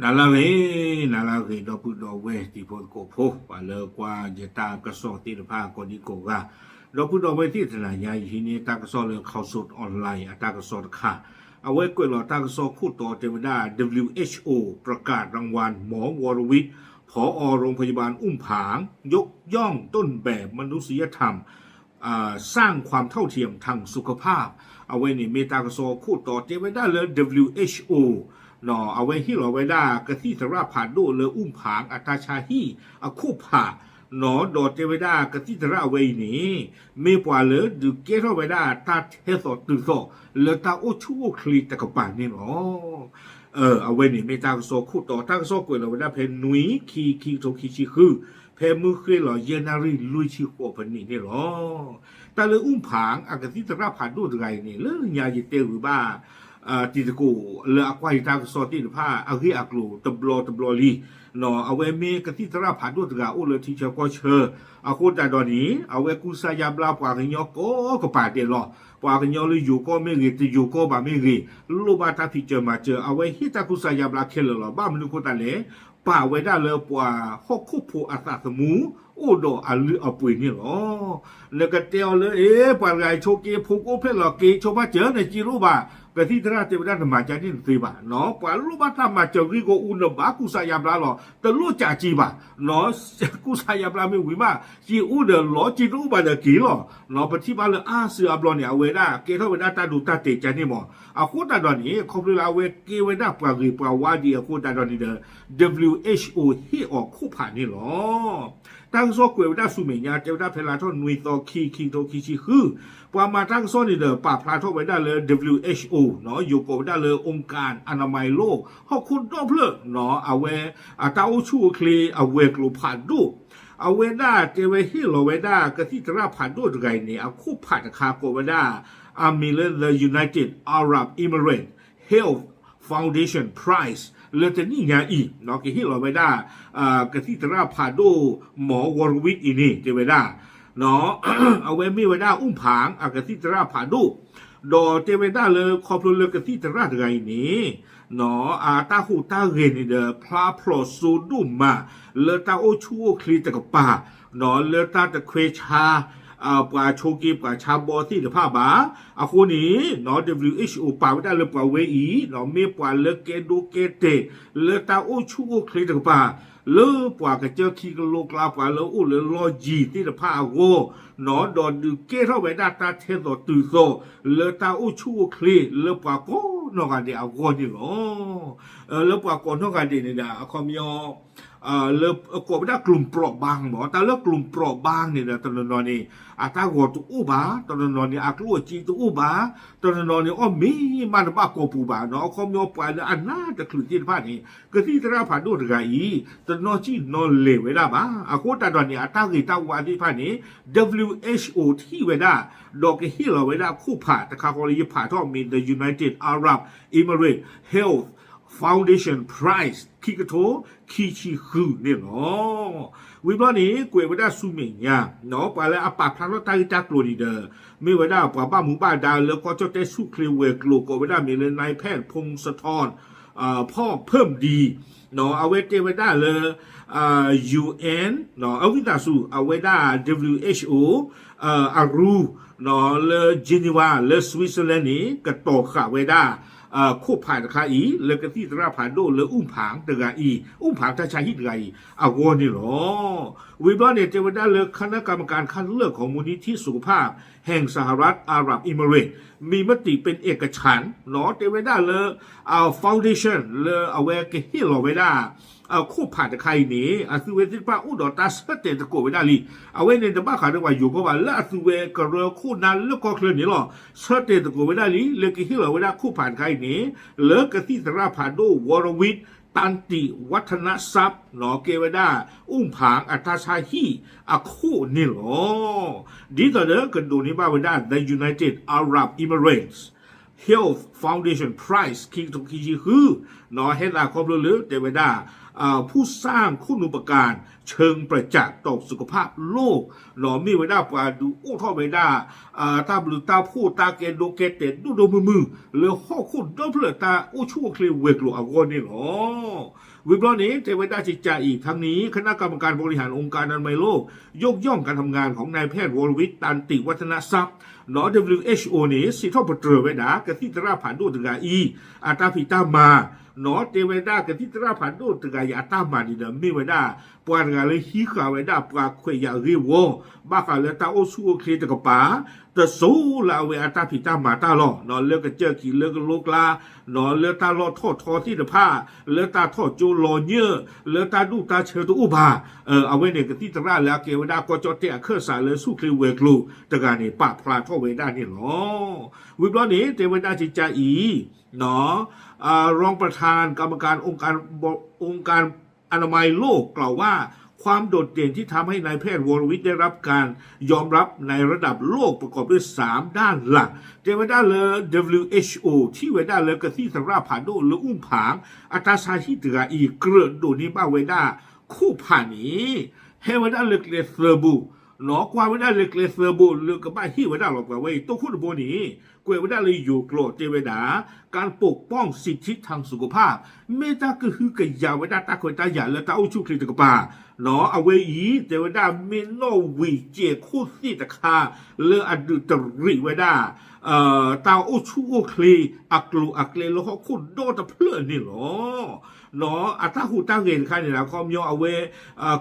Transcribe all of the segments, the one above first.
နၤလၢအဂ့ၤ, နၤလၢအဂ့ၤ ဒီပုၢ်ဒီဝဲၢ်တံၤဖိသကိးဖိ ပှၤလၢကွၢ်ယတၢ်ကစီၣ်သ့ၣ်တဖၣ်ကိးဒံကိးဂၤ, ဒီပုၢ်ဒီဝဲၢ်သ့ၣ်တနၤညါ ယဟံးန့ၢ်တၢ်ကစီၣ်လၢ Khaosod Online အတၢ်ကစီၣ်တခါ, အဝဲကွဲးလီၤတၢ်ကစီၣ်ခိၣ်တီတဲဝဲဒၣ် WHO ประกาศรางวัลหมอวรวิทย์ ผอโรงพยาบาลอุ้มผางยกย่องต้นแบบมนุษยธรรม สร้างความเท่าเทียมทางสุขภาพ အဝဲန့ၣ်မ့ၢ်တၢ်ကစီၣ်ခိၣ်တီတဲဝဲဒၣ်လၢ WHO အဝဲဟ့ၣ်လီၤဝဲဒၣ်ကသံၣ်သရၣ်ဖးဒိၣ်လၢ အူၣ်ဖၣ် အတၢ်ဆါဟံၣ်အခိၣ်ဖး, ဒီးတဲဝဲဒၣ်ကသံၣ်သရၣ်အဝဲအံၤန့ၣ် မ့ၢ်ပှၤလၢဒုးကဲထီၣ်ဝဲဒၣ်တၢ်ထဲသိးတုၤသိး လၢတၢ်အိၣ်ဆူၣ်အိၣ်ချ့တကပၤန့ၣ်လီၤ. အဝဲန့ၣ်မ့ၢ်တၢ်ကစီၣ်ခိၣ်တီ, တၢ်ကစီၣ်ကွဲးလီၤဝဲဒၣ်ဖဲနွံ ခံ ခံကထိခံဆံဃု, ဖဲမုၢ်ဃ့ၢ်လီၤယဲၢ်နၣ်ရံၣ်လွံၢ်ဆံဃိးပနံးန့ၣ်လီၤ. တၢ်လၢအူၣ်ဖၣ်အကသံၣ်သရၣ်ဖးဒိၣ်တဂၤအံၤန့ၣ် လၢညါယတဲဝံၤဘၣ် တံၤသကိးလၢအကွၢ်ယတၢ်ကစီၣ်သ့ၣ်တဖၣ် အဂ့ၢ်အကျိၤတဘျီတဘျီလံ. အဝဲမ့ၢ်ကသံၣ်သရၣ်ဖးဒိၣ်တဂၤအိၣ်လၢထံဆၢကီၢ်ဆၢ, အဃိသတးဒီးန့ၣ် အဝဲကူစါယါဘျါပှၤကညီကိးကပၤဒဲးလီၤ. ပှၤကညီလၢယိၤကီၢ်မ့ၢ်ဂ့ၤ တယိၤကီၢ်ဘၣ်မ့ၢ်ဂ့ၤ လိၣ်ဘၣ်တၢ်ဖံးစၢၤမၤစၢၤ အဝဲဟ့ၣ်တၢ်ကူစါယါဘျါခဲလၢာ်လီၤ. ဘၣ်မနုၤအဃိသတးလဲၣ်, ပာ်ဝဲဒၣ်လၢပှၤဟီၣ်ခိၣ်ဖိအသးသမူ အိၣ်ဒီးအလုၢ်အပှ့ၤန့ၣ်လီၤ. နကတဲအီၤလၢ အ့ ပှၤတဂၤအံၤဆိက့ ဖိကအိၣ်ဖျဲၣ်လီၤက့ၤ ဆိဘၣ်စၢၤ နစ့တအိၣ်ဘၣ်, ကသံၣ်သရၣ်တဲဝဲဒၣ်နမၤကန့ၣ်တသ့ဘၣ်နီၤ. ပှၤလိၣ်ဘၣ်တၢ်မၤစၢၤဂ့ၢ်ဂီၢ်အူ နဘၣ်ကူစါယါဘျါလီၤ. တလိၣ်ကးစ့ဘၣ်နီၤ. ကူစါယါဘျါမ့ၢ်ဝံၤမး စ့အိၣ်ဒီးလီၤ စ့တအိၣ်ဘၣ်ဒီးက့ၤလီၤနီၤ. ပထံၣ်ဘၣ်လၢအါစုအါဘျီန့ၣ် အဝဲဒၣ်ကဲထီၣ်ဝဲဒၣ်တၢ်ဒိတၢ်တဲာ်ကန့ၣ်မး. အဃိသတးဒီးန့ၣ် ခီဖျိလၢအဝဲကဲဝဲဒၣ်ပှၤဂ့ၤပှၤဝါဒံးအဃိသတးဒီးန့ၣ်ဒီး WHO ဟ့ၣ်အီၤခိၣ်ဖးန့ၣ်လီၤ. တၢ်ကစီၣ်ကွဲးဝဲဒၣ်ဆူမဲာ်ညါ တဲဝဲဒၣ်ဖဲလါထီၣ်နွံသီခံ ခံကထိခံဆံဃု, ပှၤမၤတၢ်ကစီၣ်န့ၣ်ဒီး ပာ်ဖျါထီၣ်ဝဲဒၣ်လၢ WHO နီၤ, ယိၤကိးဝဲဒၣ်လၢ องค์การอนามัยโลก ဟီၣ်ခိၣ်ဒီဖျၢၣ်နီၤ, အဝဲအတၢ်အိၣ်ဆူၣ်အိၣ်ချ့အဝဲၤကျိၤဖးဒိၣ်, အဝဲဒၣ်တဲဝဲဟ့ၣ်လီၤဝဲဒၣ်ကသံၣ်သရၣ်ဖးဒိၣ်တဂၤအံၤန့ၣ် အခိၣ်ဖးတခါကိးဝဲဒၣ် အမံၤလၢ The United Arab Emirates Health Foundation Prize လၢတနံၣ်ညါအံၤ ကဟ့ၣ်လီၤဝဲဒၣ် ကသံၣ်သရၣ်ဖးဒိၣ် မီဝီရဝံၣ်အံၤန့ၣ် တဲဝဲဒၣ် အဝဲမ့ၢ်ဝဲဒၣ် အူၣ်ဖၣ် အကသံၣ်သရၣ်ဖးဒိၣ်, ဒီးတဲဝဲဒၣ်လၢခီဖျိလၢကသံၣ်သရၣ်တဂၤအံၤန့ၣ် အတၢ်ဟူးတၢ်ဂဲၤန့ၣ်ဒီး ဖျါဖျိးစိဒိၣ်မး လၢတၢ်အိၣ်ဆူၣ်အိၣ်ချ့တကပၤ လၢတၢ်တခွဲးဆါ ပှၤဆိးက့ပှၤဆါဘီသ့ၣ်တဖၣ်ဘၣ်. အဃိန့ၣ် WHO ပာ်ဝဲဒၣ်လၢပှၤဝဲအံၤ မ့ၢ်ပှၤလၢကဲဒိကဲတဲာ် လၢတၢ်အိၣ်ဆူၣ်အိၣ်ချ့တကပၤ လၢပှၤကစၢၢ်ခံကလိကျါ ပှၤလၢအိၣ်လၢလီၢ်ယံၤသ့ၣ်တဖၣ်အဂီၢ် ဒီးဒုးကဲထီၣ်ဝဲဒၣ်တၢ်ထဲသိးတုၤသိး လၢတၢ်အိၣ်ဆူၣ်အိၣ်ချ့ လၢပှၤကိးနီၢ်ဂၤဒဲးအဂီၢ်န့ၣ်လီၤ. လၢပှၤကိးနီၢ်ဂၤဒဲးန့ၣ်ဒီး အခီပညီ လၢကိးဝဲဒၣ် กลุ่มเปราะบาง မ့ၢ် တၢ်လၢ กลุ่มเปราะบาง န့ၣ်ဒီး တနီၤနီၤန့ၣ် အတၢ်ဂီၤတအိၣ်ဘၣ်, တနီၤနီၤန့ၣ် အကျိၣ်အစ့တအိၣ်ဘၣ်, တနီၤနီၤန့ၣ် အီၣ်မ့ၤမးတဘၣ်ကိာ်ပူၤဘၣ်နီၤ. အခီပညီပှၤလၢအနးတချုးသ့ၣ်တဖၣ်န့ၣ် ကသံၣ်သရၣ်ဖးဒိၣ်တဂၤအံၤ တနီၤစံၣ်နီၤလဲၤဝဲဒၣ်ဘၣ်. အဃိသတးဒီးန့ၣ် အတၢ်ဂ့ၤတၢ်ဝါသ့ၣ်တဖၣ်န့ၣ် WHO ထံၣ်ဝဲဒၣ် ဒီးကဟ့ၣ်လီၤဝဲဒၣ်ခိၣ်ဖးတခါဃီလၢယဖးထီၣ်မ့ၢ် The United Arab Emirates Health Foundation Prize ခံကထိခံဆံဃုန့ၣ်လီၤ. ဝံၤဘျီန့ၣ် ကွဲးဝဲဒၣ်ဆူမဲာ်ညါ ပှၤလၢအပာ်ဖျါထီၣ်တၢ်ဂ့ၢ်တၢ်ကျိၤန့ၣ်ဒီး မ့ၢ်ဝဲဒၣ်ပှၤဘၣ်မူဘၣ်ဒါလၢကီၢ်ကၠီၣ်တဲၣ်ဆူၣ်ချ့ဝဲၤကျိၤ ကိးဝဲဒၣ်မ့ၢ်လၢ นายแพทย์ พงศธร ဖီၣ်ဖၢၣ်ဒံ အဝဲတဲဝဲဒၣ်လၢ UN အဝံသးစူၤ အဝဲဒၣ် WHO အရူ လၢ Geneva လၢ Switzerland န့ၣ် ကတီၤဃာ်ဝဲဒၣ် ခိၣ်ဖးတခါအံၤ လၢကသံၣ်သရၣ်ဖးဒိၣ်လၢအူၣ်ဖၣ်တဂၤအံၤ အူၣ်ဖၣ်တၢ်ဆါဟံၣ်တဂၤအံၤ အဂီၢ်န့ၣ်လီၤ. ဝံၤဘျီန့ၣ် တဲဝဲဒၣ်လၢ คณะกรรมการคัดเลือกของมูลนิธิสุขภาพแห่งสหรัฐอาหรับเอมิเรตส์ มีมติเป็นเอกฉันท์ တဲဝဲဒၣ်လၢ foundation လၢအဝဲကဟ့ၣ်လီၤဝဲဒၣ် ခိၣ်ဖးတခါအံၤန့ၣ် အသုဝဲသ့ၣ်တဖၣ်အိၣ်ဒီးတၢ်ဆၢတဲာ်သကိးဝဲဒၣ်လံ. အဝဲန့ၣ်တဘၣ်ဃးဒီးပှၤယိၤကီၢ်ဘၣ် လၢအသုဝဲကရၢခိၣ်နၢ်လၢကီၢ်ချၢန့ၣ်လီၤ. ဆၢတဲာ်သကိးဝဲဒၣ်လံ လၢကဟ့ၣ်လီၤဝဲဒၣ်ခိၣ်ဖးတခါအံၤန့ၣ် လၢကသံၣ်သရၣ်ဖးဒိၣ် Waravid Tantiwattana Sap ကဲဝဲဒၣ် အူၣ်ဖၣ်အတၢ်ဆါဟံၣ်အခိၣ်န့ၣ်လီၤ. ဒ်သိးဒီးကဒိးန့ၢ်ဘၣ်ဝဲဒၣ် The United Arab Emirates Health Foundation Prize ခံကထိခံဆံဃု ဟဲသးခီဖျိလၢတဲဝဲဒၣ် ผู้สร้างคุณูปการเชิงประจักษ์ต่อสุขภาพโลก မ့ၢ်ဝဲဒၣ်ပှၤဒုးအိၣ်ထီၣ်ဝဲဒၣ် တၢ်ဘျုးတၢ်ဖှိၣ်တၢ်ကဲဒိၣ်ကဲတဲာ်ဒိၣ်ဒိၣ်မုၢ်မုၢ် လၢဟီၣ်ခိၣ်ဒီဖျၢၣ်တၢ်အိၣ်ဆူၣ်အိၣ်ချ့ဝဲၤကျိၤအဂီၢ်န့ၣ်လီၤ. ဝံၤဘျီန့ၣ် တဲဝဲဒၣ်ကကးအံၤ ทั้งนี้ คณะกรรมการบริหารองค์การอนามัยโลก ยกย่องการทำงานของนายแพทย์วรวิทย์ ตันติวัฒนทรัพย์ ဒီး WHO န့ၣ် စံးထီၣ်ပတြၢၤဝဲဒၣ် ကသံၣ်သရၣ်ဖးဒိၣ်တဂၤအံၤ အတၢ်ဖံးတၢ်မၤ ဒီးတဲဝဲဒၣ်ကသံၣ်သရၣ်ဖးဒိၣ်တဂၤအံၤအတၢ်မၤန့ၣ်ဒီး မ့ၢ်ဝဲဒၣ် ပှၤတဂၤလၢဟံးဃာ်ဝဲဒၣ်ပှၤခွဲးယာ်ဂ့ၢ်ဝီ ဘၣ်ဃးလၢတၢ်အိၣ်ဆူၣ်အိၣ်ချ့တကပၤ တစိၤလၢအဝဲအတၢ်ဖံးတၢ်မၤတၢ်လီၤ. လၢကစၢၢ်ကံၤလၢကလိကျါ လၢတၢ်လီၢ်ထီၣ်ထီသ့ၣ်တဖၣ် လၢတၢ်ထီၣ်ကၠိလီၤညၢၢ် လၢတၢ်ဒူၣ်တၢ်ဆၢတအိၣ်ဘၣ်. အဝဲန့ၣ်ကသံၣ်သရၣ်လၢအကဲဝဲဒၣ်ကီၢ်ကၠီၣ်တဲၣ်အခၢၣ်စးလၢဆူၣ်ချ့ဝဲၤကျိၤတဂၤန့ၣ် ပာ်ဖျါထီၣ်ဝဲဒၣ်န့ၣ်လီၤ. ဝံၤဘျီန့ၣ် တဲဝဲဒၣ်ကကးအံၤ รองประธานกรรมการองค์การบ- องค์การอนามัยโลกกล่าวว่า ความโดดเด่นที่ทำให้นายแพทย์วรวิทย์ได้รับการยอมรับในระดับโลกประกอบด้วยสามด้านหลัก တဲဝဲဒၣ်လၢ WHO ထံၣ်ဝဲဒၣ်လၢကသံၣ်သရၣ်ဖးဒိၣ်လၢအူၣ်ဖး အတၢ်ဆါဟံၣ်တဂၤအံၤ ကြၢးဒိးန့ၢ်ဘၣ်ဝဲဒၣ်ခိၣ်ဖးန့ၣ် ဟဲဝဲဒၣ်လၢကျဲသၢဘိ ကွၢ်ဝဲဒၣ်လၢကျဲသၢဘိလၢကဘၣ်ဟ့ၣ်ဝဲဒၣ်လီၤပှၤဝဲအံၤ တိခိၣ်တဘိန့ၣ် ကွဲးဝဲဒၣ်လၢယိၤကျိာ်တဲဝဲဒၣ် การปกป้องสิทธิทางสุขภาพ မ့ၢ်တၢ်ကဟုကယာ်ဝဲဒၣ်တၢ်ခွဲးတၢ်ယာ်လၢတၢ်အိၣ်ဆူၣ်အိၣ်ချ့တကပၤ အဝဲအံၤ တဲဝဲဒၣ်မ့ၢ်နီၣ်ဝံၤစဲးခိၣ်သ့ၣ်တခါ လၢအဒုးတရံးဝဲဒၣ် တၢ်အိၣ်ဆူၣ်အိၣ်ချ့အကျိၤအကျဲလၢဟီၣ်ခိၣ်ဒီတဖျၢၣ်န့ၣ်လီၤ. အတၢ်ဟူးတၢ်ဂဲၤတခါန့ၣ် အခီပညီအဝဲ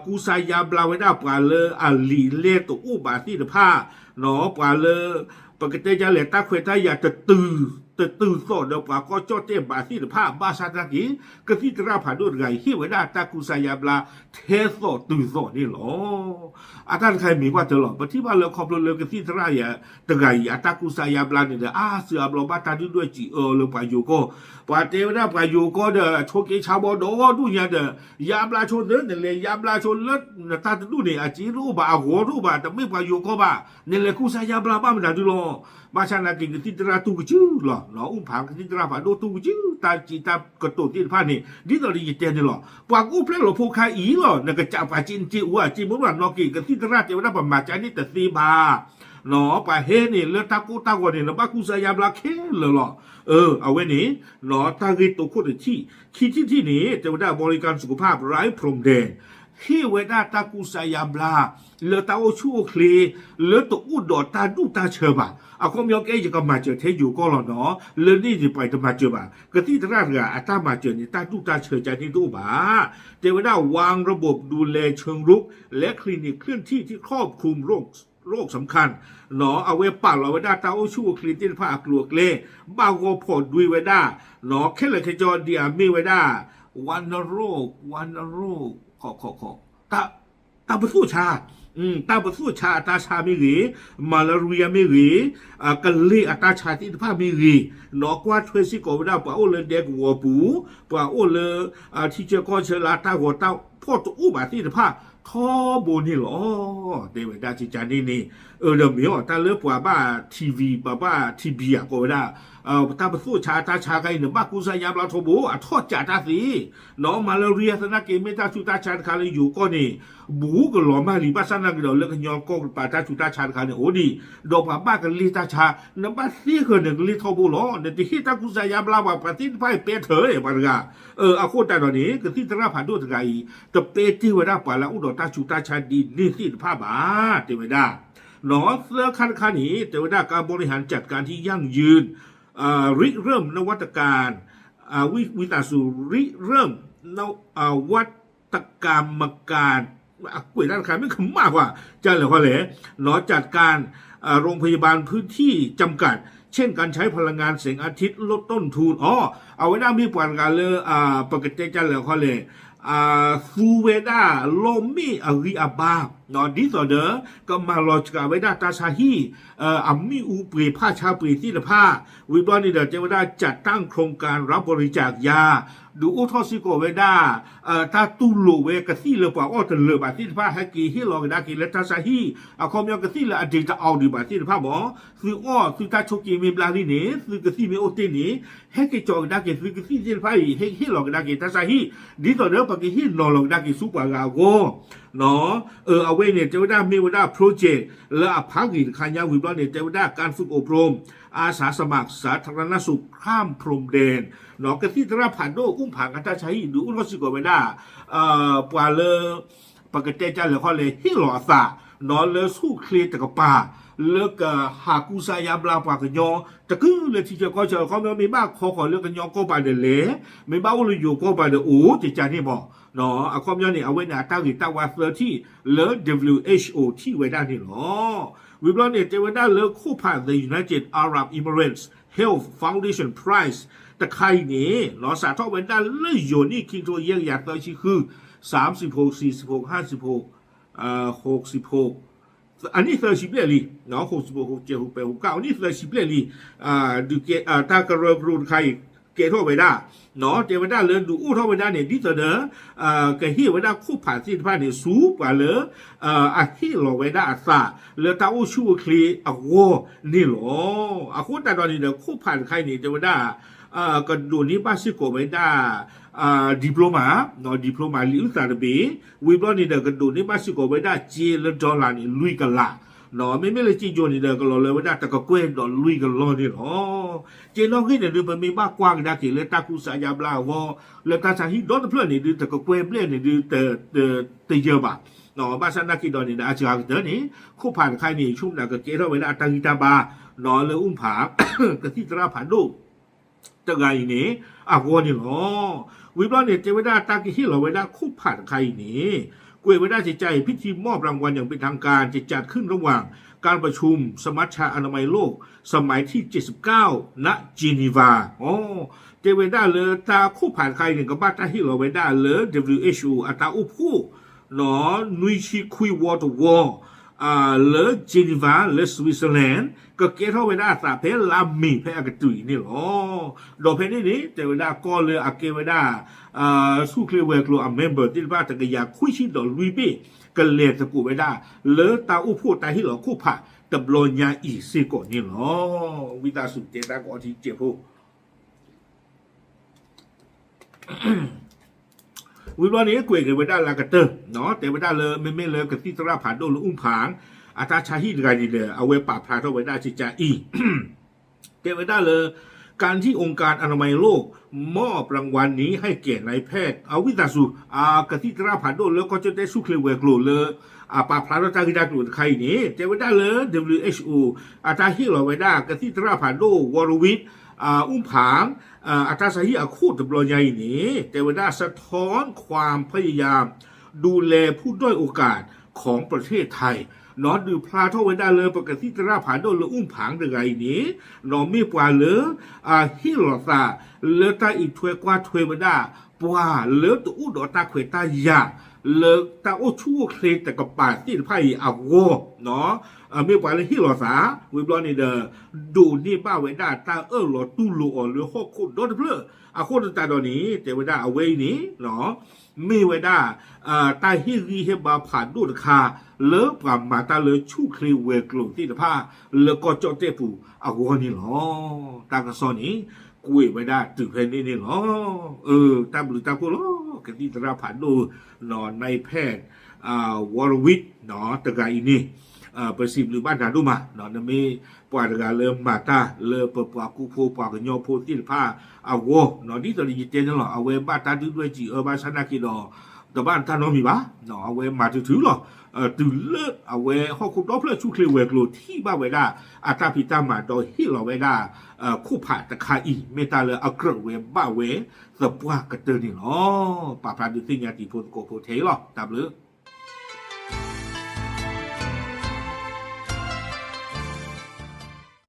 ကူစါယါဘျါဝဲဒၣ်ပှၤလၢအလံာ်လဲၢ်တအိၣ်ဘၣ်သ့ၣ်တဖၣ် ပှၤလၢ ပကတဲဒ်လဲၣ် တၢ်ခွဲးတၢ်ယာ်တတုၤသိးဒီးပှၤကီၢ်ကၠီၣ်တဲၣ်ဘၣ်သ့ၣ်တဖၣ် ဘၣ်ဆၣ်သနာ်က့ ကသံၣ်သရၣ်ဖးဒိၣ်တဂၤအံၤ ဟ့ၣ်ဝဲဒၣ်တၢ်ကူစါယါဘျါ ထဲသိးတုၤသိးန့ၣ်လီၤ. အတၢ်တခါအံၤမ့ၢ်ကွၢ်တၢ်လီၤ. ပထံၣ်ဘၣ်လၢခီဖျိလၢကသံၣ်သရၣ်တဂၤအံၤ အတၢ်ကူစါယါဘျါန့ၣ်ဒီး အါစုအါဘျီဘၣ်တၢ်ဒုၣ်ဒွဲၣ်စံးအၢလၢပှၤယိၤကီၢ် ပှၤတဲဝဲဒၣ်ပှၤယိၤကီၢ်ဒီး ဆိးက့ဆါဘီဒီဒူၣ်ညါဒီး ယါဘျါဆိသၢ နလဲၤယါဘျါဆိလၢ နတၢ်တဒူၣ်န့ၣ် အစ့တအိၣ်ဘၣ် အဂီၤတအိၣ်ဘၣ် တမ့ၢ်ပှၤယိၤကီၢ်ဘၣ် နလဲၤကူစါယါဘျါဘၣ်မနုၤဒုလီၤ. ဘၣ်ဆၣ်သနာ်က့ ကသံၣ်သရၣ်တူၢ်ကစုလီၤ. အူၣ်ဖးကသံၣ်သရၣ်ဖးဒိၣ်တူၢ်ကစု တၢ်စံးတၢ်ကတိၤသ့ၣ်တဖၣ်န့ၣ် ဒ်သိးဒီးယတဲန့ၣ်လီၤ. ပှၤကအိၣ်ဖျဲၣ်လီၤဖိခါအံၤလီၤ. နကစးပှၤစ့နစ့အိၣ် အစ့မ့ၢ်ဘၣ်နီၣ်က့ၤ ကသံၣ်သရၣ်တဲဝဲဒၣ်ပှၤမၤကၠါန့ၣ်တသ့ဘၣ် ပှၤဟဲန့ၣ်လၢတၢ်ကိၢ်တၢ်ဂီၤန့ၣ် နဘၣ်ကူစါယါဘျါခဲလၢာ်လီၤ. အဝဲန့ၣ် တၢ်ဂ့ၢ်တိခိၣ်တထံၣ် ခံထံၣ်တထံၣ်န့ၣ် တဲဝဲဒၣ် บริการสุขภาพไร้พรมแดน ဟ့ၣ်ဝဲဒၣ်တၢ်ကူစါယါဘျါ လၢတၢ်အိၣ်ဆူၣ်အိၣ်ချ့ လၢတအိၣ်ဒီးတၢ်ဒူၣ်တၢ်ဆၢဘၣ်. အခီပညီကဲ ယကမၤစၢၤထဲယိၤကီၢ်လီၤနီၤ လၢန့ၣ်န့ၣ်ပှၤတမၤစၢၤဘၣ်. ကသံၣ်သရၣ်တဂၤအတၢ်မၤစၢၤန့ၣ် တၢ်ဒူၣ်တၢ်ဆၢကန့ၣ်တအိၣ်ဘၣ်. တဲဝဲဒၣ် วางระบบดูแลเชิงรุกและคลินิกเคลื่อนที่ที่ครอบคลุมโรค โรคสำคัญ အဝဲပာ်လီၤဝဲဒၣ်တၢ်အိၣ်ဆူၣ်အိၣ်ချ့သ့ၣ်တဖၣ်အကျိၤအကျဲ ဘၣ်ဂီၢ်ဖီၣ်ဒွံဝဲဒၣ် ခဲလၢာ်ခဲဆ့ဒ်အမ့ၢ်ဝဲဒၣ် วัณโรค วัณโรค ခီခီခီ တၢ်ပသိၣ်ဆါ တၢ်ပသိၣ်ဆါအတၢ်ဆါမ့ၢ်ဂ့ၤ, malaria မ့ၢ်ဂ့ၤ, ကလ့ၢ်အတၢ်ဆါသ့ၣ်တဖၣ်မ့ၢ်ဂ့ၤ, ကွၢ်ထွဲစ့ၢ်ကီးဝဲဒၣ်ပှၤအိၣ်လၢဒဲကဝီၤပူၤ, ပှၤအိၣ်လၢ ထံဆၢကီၢ်ဆၢလၢတၢ်ဂီၤတၢ်ဖီၣ်တအိၣ်ဘၣ်သ့ၣ်တဖၣ် ထီဘိန့ၣ်လီၤ. တဲဝဲဒၣ်ကကန့ၣ်န့ၣ် အၢဒီးမ့ၢ်အီၤ တၢ်လၢပှၤဘၣ် ထံဘံ ပှၤဘၣ်ထံဘံ အကိးဝဲဒၣ် တၢ်ပသိၣ်ဆါအတၢ်ဆါခါအံၤန့ၣ် ဘၣ်ကူစါယါဘျါထီဘိ အထီၣ်ကးတၢ်သ့ နီၤ malaria သနာ်က့ မ့ၢ်တၢ်ဆူးတၢ်ဆါတခါလၢယိၤကီၢ်န့ၣ် ဘူးကလီၤမၢ်လံ ဘၣ်ဆၣ်သနာ်က့ဒီး လၢကညီကီၢ်ပၤတၢ်ဆူးတၢ်ဆါတခါန့ၣ် အိၣ်ဒံး ဒီးပှၤဘၣ်ကလ့ၢ်တၢ်ဆါ နဘၣ်သ့ဃၢၤနကလ့ၢ်ထီဘိလီၤ. နတဟ့ၣ်တၢ်ကူစါယါဘျါဘၣ် ပှၤသ့ၣ်တဖၣ်အံၤပဲထၢၣ်ပှၤတဂၤ အဃိသတးဒီးန့ၣ် ကသံၣ်သရၣ်ဖးဒိၣ်တဂၤအံၤ တပဲတ့ၢ်ဝဲဒၣ်ပှၤလၢအအိၣ်ဒီးတၢ်ဆူးတၢ်ဆါဒ်န့ၣ်သ့ၣ်တဖၣ်ဘၣ် တဲဝဲဒၣ် နီၤ သၢခါတခါန့ၣ် တဲဝဲဒၣ် การบริหารจัดการที่ยั่งยืน ริเริ่มนวัตการ ဝံသးစူၤ ริเริ่มนวัตกรรมการ အကွဲးတၢ်တခါ မ့ၢ်ကမၣ်ကွၢ် ကလဲၣ်ဃီလဲၣ် จัดการ โรงพยาบาลพื้นที่จำกัด เช่นการใช้พลังงานแสงอาทิตย์ลดต้นทุน အီ အဝဲဒၣ်မ့ၢ်ပှၤတဂၤလၢ ပကတဲကလဲၣ်ဃီလဲၣ် သူဝဲဒၣ်လီၢ်မ့ၣ်အဂံၢ်အဘါ ဒ်သိးဒီး ကမၤလီၤစှၤဝဲဒၣ်တၢ်ဆါဟံၣ် အမ့ၣ်အူပှ့ၤဖးဆါပှ့ၤသ့ၣ်တဖၣ်, ဝံၤဘျီန့ၣ်ဒီး တဲဝဲဒၣ် จัดตั้งโครงการรับบริจาคยา ဒုးအိၣ်ထီၣ်စ့ၢ်ကီးဝဲဒၣ် တၢ်တူၢ်လိာ်ဝဲကသံၣ်လၢပှၤအီၣ်တလၢာ်ဘၣ်သ့ၣ်တဖၣ် ဟဲက့ၤဟ့ၣ်လီၤကဒါက့ၤလၢတၢ်ဆါဟံၣ် အခီပညီကသံၣ်လၢအဒ့တအီၤဒံးဘၣ်သ့ၣ်တဖၣ်မ့ၢ် သုအီၣ်သုတၢ်ဆိးက့မ့ၢ်ဘျါလံန့ၣ် သုကသံၣ်မ့ၢ်အိၣ်တ့ၢ်န့ၣ် ဟဲက့ၤကၠီၤကဒါက့ၤသုကသံၣ်သ့ၣ်တဖၣ်အံၤ ဟဲဟ့ၣ်လီၤကဒါက့ၤတၢ်ဆါဟံၣ် ဒ်သိးဒီးပကဟ့ၣ်နီၤလီၤကဒါက့ၤဆူပှၤဂၤအဂီၢ် အဝဲအံၤန့ၣ် တဲဝဲဒၣ်မ့ၢ်ဝဲဒၣ် project လၢအဖးဂ့ၤတခါညါဝံၤဘျီန့ၣ် တဲဝဲဒၣ် การฝึกอบรม อาสาสมัครสาธารณสุขข้ามพรมแดน ကသံၣ်သရၣ်ဖးဒိၣ်အူၣ်ဖးကတၢ်ဆါဟံၣ် ဒုးအိၣ်ထီၣ်စ့ၢ်ကီးဝဲဒၣ် ပှၤလၢ ပကတဲကလဲာ်ခီလဲၣ် ဟ့ၣ်လီၤအသး လၢဆူၣ်ချ့တကပၤ လၢကဟးကူစါယါဘျါပှၤကညီ တကုၢ်လၢထံဆၢကီၢ်ဆၢ အခီပညီမ့ၢ်ဘၣ်ခီဃီၤလၢကညီကီၢ်ပၤဒီးလဲၤ မ့ၢ်ဘၣ်အိၣ်လၢယိၤကီၢ်ပၤဒီးအိၣ် ကကန့ၣ်မ့ၢ် အခီပညီန့ၣ် အဝဲန့ၣ်အတၢ်ဂ့ၤတၢ်ဝါသၢထံၣ် လၢ W H O ထံၣ်ဝဲဒၣ်န့ၣ်လီၤ. ဝံၤဘျီန့ၣ် တဲဝဲဒၣ်လၢခိၣ်ဖး The United Arab Emirates Health Foundation Prize တခါအံၤန့ၣ် စးထီၣ်ဝဲဒၣ်လၢယိၤနံၣ် ခံကထိယဲၢ်ကယၤသၢဆံဃု သၢဆံဖိ ဆံဆံဖိ ဟါဆံဖိ ဃိးဆံဖိ အနံၣ်သၢဆံဘျဲၣ်လံ, ဃိးဆံဖိ ဃိးဆံဖိ ဃိးဆံဘျဲၣ်လံ, တၢ်ကရၢကရိတခါအံၤ ကဲထီၣ်ဝဲဒၣ်, တဲဝဲဒၣ်လၢဒုးအိၣ်ထီၣ်ဝဲဒၣ်န့ၣ် ဒ်သိးဒီး ကဟ့ၣ်ဝဲဒၣ်ခိၣ်ဖးသ့ၣ်တဖၣ်န့ၣ် ဆူပှၤလၢ အဟ့ၣ်လီၤဝဲဒၣ်အသး လၢတၢ်အိၣ်ဆူၣ်အိၣ်ချ့အဂီၢ်န့ၣ်လီၤ. အဃိသတးဒီးန့ၣ်ဒီး ခိၣ်ဖးတခါအံၤန့ၣ် တဲဝဲဒၣ် ကဒိးန့ၢ်ဘၣ်စ့ၢ်ကီးဝဲဒၣ် diploma, diploma လံာ်အုၣ်သးတဘ့ၣ်, ဝံၤဘျီန့ၣ်ဒီး ကဒိးန့ၢ်ဘၣ်စ့ၢ်ကီးဝဲဒၣ်စ့လၢ dollar န့ၣ် လွံၢ်ကလး, မ့မ့ၢ်လၢစ့ယိၤန့ၣ်ဒီး ကလီၤလၢဝဲဒၣ်တကကွဲၢ်ဒီးလွံၢ်ကလီန့ၣ်လီၤ. စ့နီၣ်ဂံၢ်န့ၣ်ဒုး ပမ့ၢ်ဘၣ်ကွၢ်ကဒါက့ၤလၢတၢ်ကူစါယါဘျါအဂီၢ် လၢတၢ်ဆါဟံၣ်ဒီတဖျၢၣ်န့ၣ်ဒုး တကကွဲၢ်ဘျဲၣ်န့ၣ်ဒုး တယၢၤဘၣ်, ဘၣ်ဆၣ်သနာ်က့ဒီးန့ၣ်ဒီး အစှၤကတၢၢ်န့ၣ် ခိၣ်ဖးတခါအံၤန့ၣ် ဆိကမိၣ်ကကဲထီၣ်ဝဲဒၣ်အတၢ်ဂံၢ်တၢ်ဘါ လၢအူၣ်ဖး ကသံၣ်သရၣ်ဖးဒိၣ် တဂၤအံၤန့ၣ် အဂီၢ်န့ၣ်လီၤ. ဝံၤဘျီန့ၣ် တဲဝဲဒၣ်တၢ်ကဟ့ၣ်လီၤဝဲဒၣ်ခိၣ်ဖးတခါအံၤန့ၣ် ကွဲးဝဲဒၣ်ကကါအံၤ พิธีมอบรางวัลอย่างเป็นทางการ จะจัดขึ้นระหว่างการประชุมสมัชชาอนามัยโลก สมัยที่เจ็ดสิบเก้า ณ เจนีวา တဲဝဲဒၣ်လၢတၢ်ခိၣ်ဖးတခါအံၤန့ၣ် ကဘၣ်တၢ်ဟ့ၣ်လီၤဝဲဒၣ်လၢ W H O အတၢ်အိၣ်ဖှိၣ် နွံဆံခွံဝီတဝီ လၢ Geneva လၢ Switzerland ကကဲထီၣ်ဝဲဒၣ်အသးဖဲလါမ့ၤဖဲအကတၢၢ်အံၤန့ၣ်လီၤ. ဒီးဖဲန့ၣ်န့ၣ် တဲဝဲဒၣ်ကီၢ်လၢအကဲဝဲဒၣ် ဆူၣ်ချ့ဝဲၤကျိၤအ member သ့ၣ်တဖၣ် တကယၤခွံဆံဒီးလွံၢ်ဘ့ၣ် ကလဲၤသကိးဝဲဒၣ် လၢတၢ်အိၣ်ဖှိၣ်တၢ်ဟ့ၣ်လီၤခိၣ်ဖးတဘျီညါအံၤစ့ၢ်ကီးန့ၣ်လီၤ. ဝံသးစူၤတဲတၢ်ကအီထံစဲးဖိ ဝံၤဘျီန့ၣ် ကွဲးက့ၤဝဲဒၣ်လၢကတၢၢ်, တဲဝဲဒၣ်လၢမ့မ့ၢ်လၢကသံၣ်သရၣ်ဖးဒိၣ်လၢအူၣ်ဖး အတၢ်ဆါဟံၣ်တဂၤန့ၣ်ဒီး အဝဲပာ်ဖျါထီၣ်ဝဲဒၣ်ကကါအံၤ တဲဝဲဒၣ်လၢ การที่องค์การอนามัยโลก มอบรางวัลนี้ให้แก่นายแพทย์ အဝံသးစူၤ ကသံၣ်သရၣ်ဖးဒိၣ်လၢကီၢ်ကၠီၣ်တဲၣ်ဆူၣ်ချ့ဝဲၤကျိၤလၢ အပာ်ဖျါထီၣ်တၢ်ဂ့ၢ်တၢ်ကျိၤတခါအံၤန့ၣ် တဲဝဲဒၣ်လၢ W H O အတၢ်ဟ့ၣ်လီၤဝဲဒၣ်ကသံၣ်သရၣ်ဖးဒိၣ် ဝီရဝံၣ် အူၣ်ဖး အတၢ်ဆါဟံၣ်အခိၣ်တဘျီညါအံၤန့ၣ် တဲဝဲဒၣ် สะท้อนความพยายามดูแลผู้ด้อยโอกาส ของประเทศไทย ဒုးဖျါထီၣ်ဝဲဒၣ်လၢပကသံၣ်သရၣ်ဖးဒိၣ်လၢအူၣ်ဖးတဂၤအံၤန့ၣ် မ့ၢ်ပှၤလၢ ဟ့ၣ်လီၤသး လၢတၢ်အံးထွဲကွၢ်ထွဲဝဲဒၣ် ပှၤလၢတအိၣ်ဒီးတၢ်ခွဲးတၢ်ယာ် လၢတၢ်အိၣ်ဆူၣ်အိၣ်ချ့တကပၤသ့ၣ်တဖၣ်အံၤအဂီၢ် မ့ၢ်ပှၤလၢဟ့ၣ်လီၤသး ဝံၤဘျီန့ၣ်ဒီး ဒိးန့ၢ်ဘၣ်ဝဲဒၣ်တၢ်အၢၣ်လီၤတူၢ်လိာ်အီၤလၢဟီၣ်ခိၣ်ဒီတဖျၢၣ် အဃိသတးဒီးန့ၣ် တဲဝဲဒၣ်အဝဲအံၤန့ၣ် မ့ၢ်ဝဲဒၣ် တၢ်ဟ့ၣ်ဂံၢ်ဟ့ၣ်ဘါဖးဒိၣ်တခါ လၢပှၤမၤတၢ်လၢဆူၣ်ချ့ဝဲၤကျိၤသ့ၣ်တဖၣ် လၢကီၢ်ကၠီၣ်တဲၣ်ပူၤအဂီၢ်န့ၣ်လီၤ. တၢ်ကစီၣ်န့ၣ် ကွဲးဝဲဒၣ်တုၤဖဲန့ၣ်န့ၣ်လီၤ. တၢ်ဘျုးတၢ်ဖှိၣ်လီၤ ကသံၣ်သရၣ်ဖးဒိၣ် နၢ်ဖဲၣ် ဝီရဝံၣ် တဂၤအံၤန့ၣ် ပစံးဘျုးဘၣ်နၤဒိၣ်မး နမ့ၢ်ပှၤတဂၤလၢမၤတၢ်လၢပပှၤကူဖိပှၤကညီဖိသ့ၣ်တဖၣ်အဂီၢ် ဒ်သိးဒီးယတဲန့ၣ်လီၤ အဝဲဘၣ်တၢ်ဒုၣ်ဒွဲၣ်စံးအၢဘၣ်ဆၣ်သနာ်က့ဒီး တဘၣ်တၢ်နီတမံၤဘၣ် အဝဲမၤတုၤတုၤလီၤ တုၤလၢအဝဲဟီၣ်ခိၣ်ဒီဖျၢၣ်ဆူၣ်ချ့ဝဲၤကျိၤထံၣ်ဘၣ်ဝဲဒၣ် အတၢ်ဖံးတၢ်မၤဒီးဟ့ၣ်လီၤဝဲဒၣ် ခိၣ်ဖးတခါအံၤ မ့ၢ်တၢ်လၢအကြၢးဝဲဘၣ်ဝဲသပှၢ်ကတၢၢ်န့ၣ်လီၤ. ပာ်ဖျါဒုးသ့ၣ်ညါတံၤဖိသကိးဖိထဲအံၤလီၤ. တၢ်ဘျုး